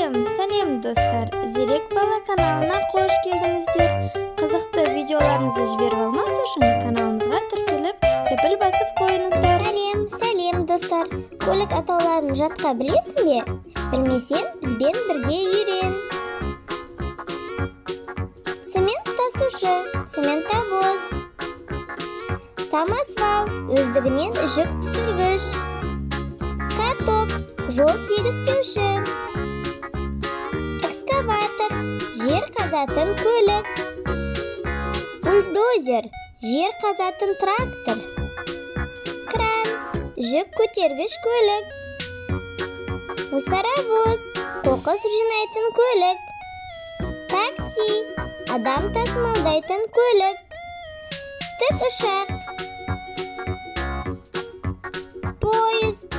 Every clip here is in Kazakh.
Сәлем, сәлем, достар! Зерек бала каналына қош келдіңіздер. Қызықты видеоларымызды жіберіп алмас үшін каналымызға тіркеліп, лүпіл басып қойыңыздар. Сәлем, сәлем, достар! Көлік атауларын жатқа білесің бе? Білмесең, бізбен бірге үйрен. Цемент тасушы, цементовоз. Самосвал, өздігінен жүк түсіргіш. Каток, жол тегістеуші. Экскаватор, жер қазатын көлік. Бульдозер, жер қазатын трактор. Кран, жүк көтергіш көлік. Мусоровоз, қоқыс жинайтын көлік. Такси, адам тасымалдайтын көлік. Тікұшақ. Поезд.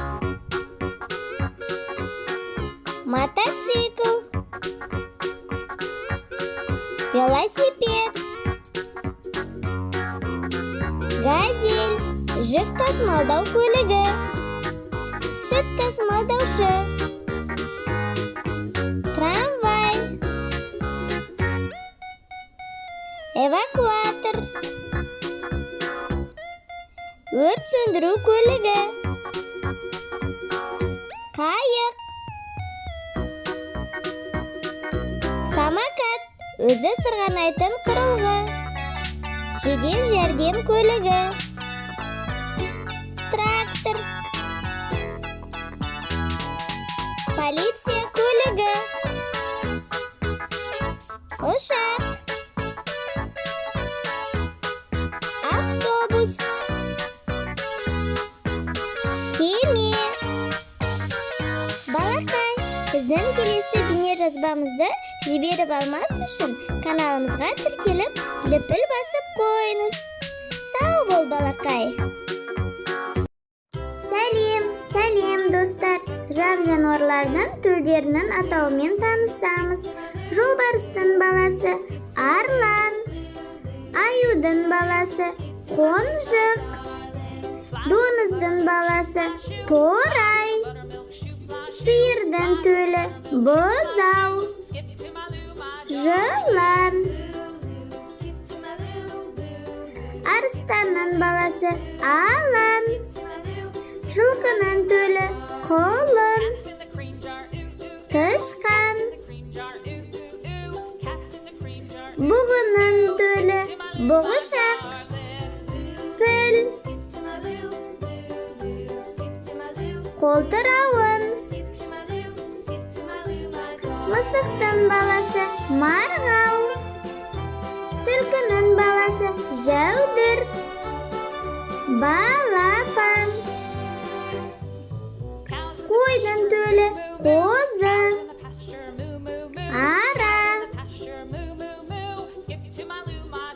Мотоцикл. Велосипед. Газель, жүк тасымалдау көлігі. Сүт тасымалдаушы. Трамвай. Эвакуатор. Өрт сөндіру көлігі. Қайық. Самокат, өзі сырғанайтын құрылғы. Жедел жәрдем көлігі. Трактор. Полиция көлігі. Ұшақ. Автобус. Кеме. Балақай, біздің келесі бейнежазбамызды жіберіп алмас үшін каналымызға тіркеліп, лүпіл басып қойыңыз. Сау бол, балақай. Сәлем, сәлем, достар! Жан жануарлардың төлдерінің атауымен танысамыз. Жолбарыстың баласы арлан, аюдың баласы қонжық, доңыздың баласы торай, сиырдың төлі бұзау, жылан, арыстанның баласы алан, жылқының төлі құлын, тышқан, бұғының төлі бұғышақ, піл, қолтырауын, мысықтың баласы марғау, түлкінің баласы жәудір, балапан, қойдың төлі қозы, ара,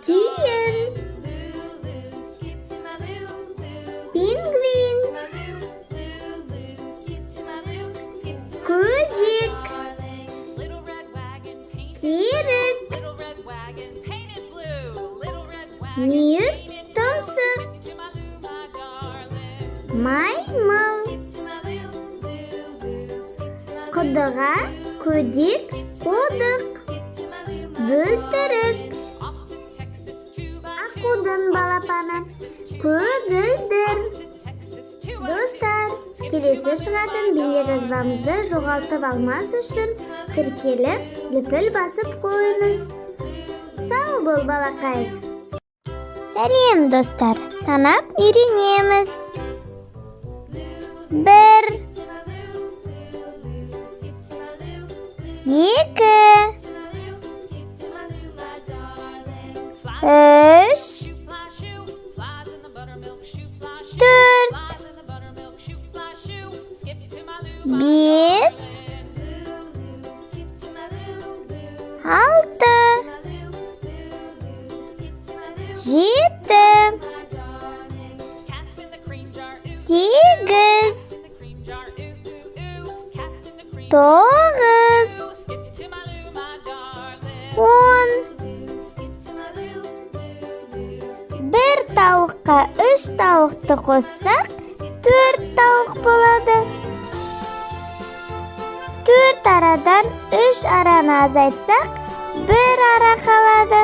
тиін, пингвин, көжек, керік, мүйіз тұмсық, маймыл, құдыға көдек қодық, бөлтірік, аққудың балапаны көгілдір. Достар, келесі шығатын бейнежазбамызды жоғалтып алмас үшін тіркеліп, лүпіл басып қойыңыз. Сау бол, балақай. Сәлем, достар! Санап үйренеміз. 1, 2, 3, 4, 5, 6, 7, 8, 9, 10. Бір тауыққа 3 тауықты қоссақ, 4 тауық болады. 4 арадан 3 араны азайтсақ, 1 ара қалады.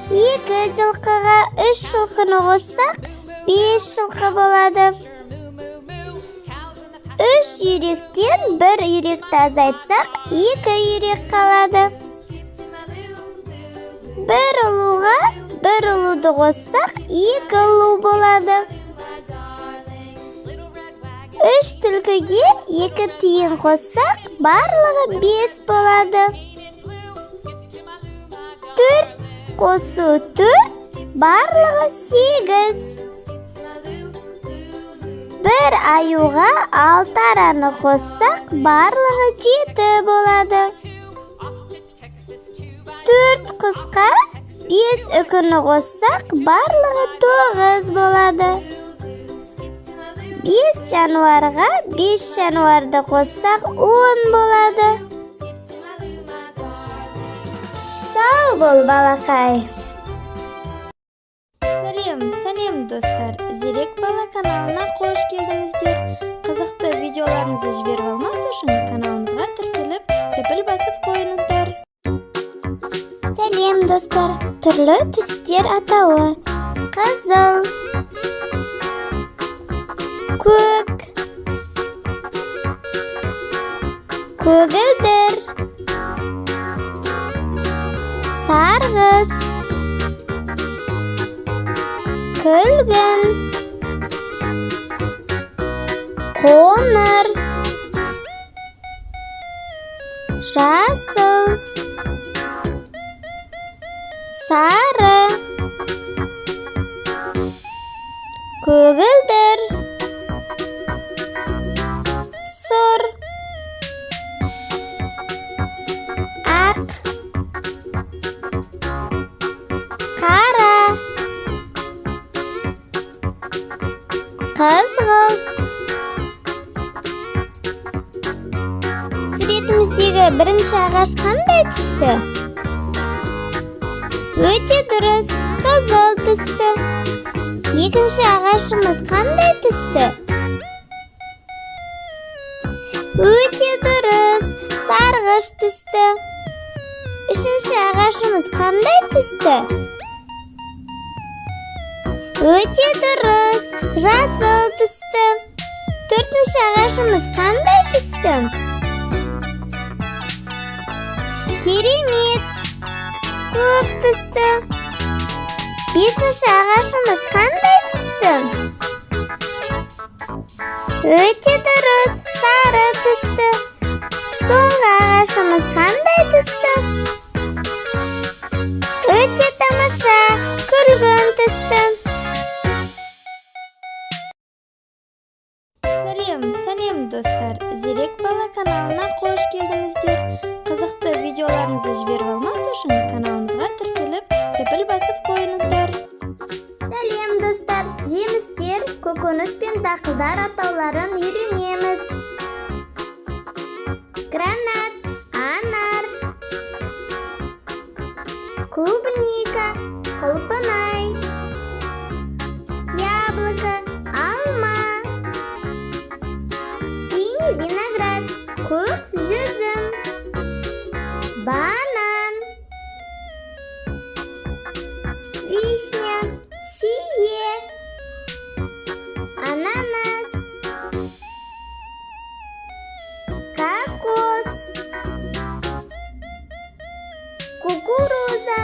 2 жылқыға 3 жылқыны қоссақ, 5 жылқы болады. 3 үйректен 1 үйректі азайтсақ, 2 үйрек қалады. 1 ұлуға 1 ұлуды қоссақ, 2 ұлу болады. 3 түлкіге 2 тиын қоссақ, барлығы 5 болады. 4 қосу 4, барлығы 8. 1 аюға 6 араны қоссақ, барлығы 7 болады. 4 құсқа 5 үкіні қоссақ, барлығы 9 болады. 5 жануарға 5 жануарды қоссақ, 10 болады. Сау бол, балақай. Сәлем, сәлем, достар! Зерек бала каналына қош келдіңіздер. Қызықты видеоларымызды жіберіп алмас үшін каналымызға тіркеліп, лүпіл басып қойыңыздар. Сәлем, достар! Түрлі түстер атауы: қызыл, көк, көгілдір, сарғыш, күлгін, қоңыр, жасыл, сары, көгілдір, сұр, ақ, қара, қызғылт. Суретіміздегі бірінші ағаш қандай түсті? Өте дұрыс, қызыл түсті. Екінші ағашымыз қандай түсті? Өте дұрыс, сарғыш түсті. Үшінші ағашымыз қандай түсті? Өте дұрыс, жасыл түсті. Төртінші ағашымыз қандай түсті? Керемет, көк түсті. Бесінші ағашымыз қандай түсті? Өте дұрыс, сары түсті. Соңғы ағашымыз қандай түсті? Өте тамаша, күлгін түсті. Сәлем, сәлем, достар! Зерек бала каналына қош келдіңіздер. Қызықты видеоларымызды жіберіп алмас үшін каналымызға тіркеліп, лүпіл басып қойыңыздар. Сәлем, достар! Жемістер, көкөніс пен дақылдар атауларын үйренеміз. Гранат, анар, клубника, құлпынай, яблоко, алма, синий виноград, көк жүзім, банан, вишня, шие, ананас, кокос, кукуруза,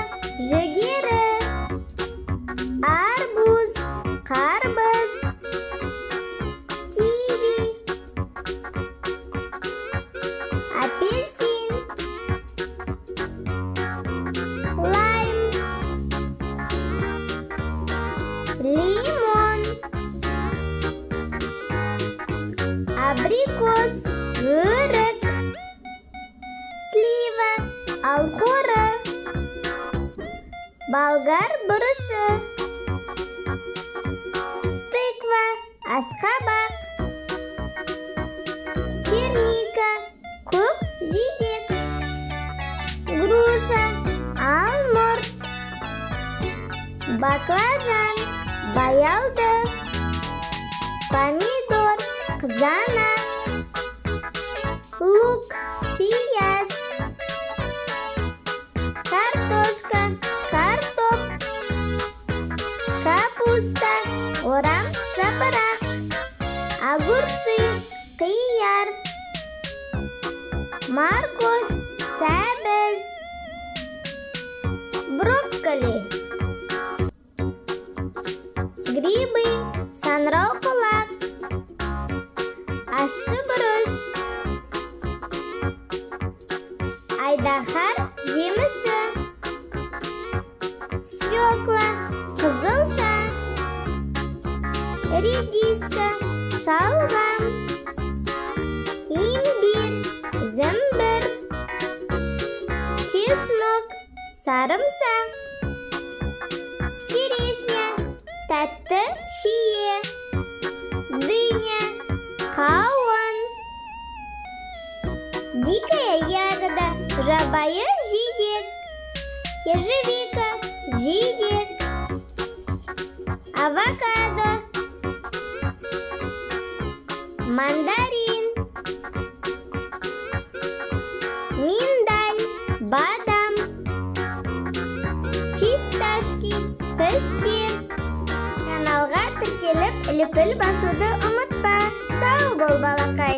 жүгері, арбуз, қарбыз, киви, апельсин, лайм, лимон, абрикос, өрік, слива, алқоры, болгар бұрышы, тыква, асқабақ, черника, көк жидек, груша, алмұрт, баклажан, баялды, помидор, қызанақ, Пияз. Картошка, картоп. Капуста, орам жапырақ. Огурцы, қияр. Морковь, сәбіз. Брокколи. Грибы, саңырауқұлақ. Ащы бұрыш. Айдаһар жемісі. Свекла, қызылша. Редиска, шалғам. Имбирь, зімбір. Чеснок, сарымсақ. Черешня, тәтті шие. Дыня, қауын. Дикая ягода, жабайы жидек. Ежевика, жидек. Авокадо. Мандарин. Миндаль, бадам. Фисташки, пісте. Каналға тіркеліп, лүпіл басуды ұмытпа. Сау бол, балақай.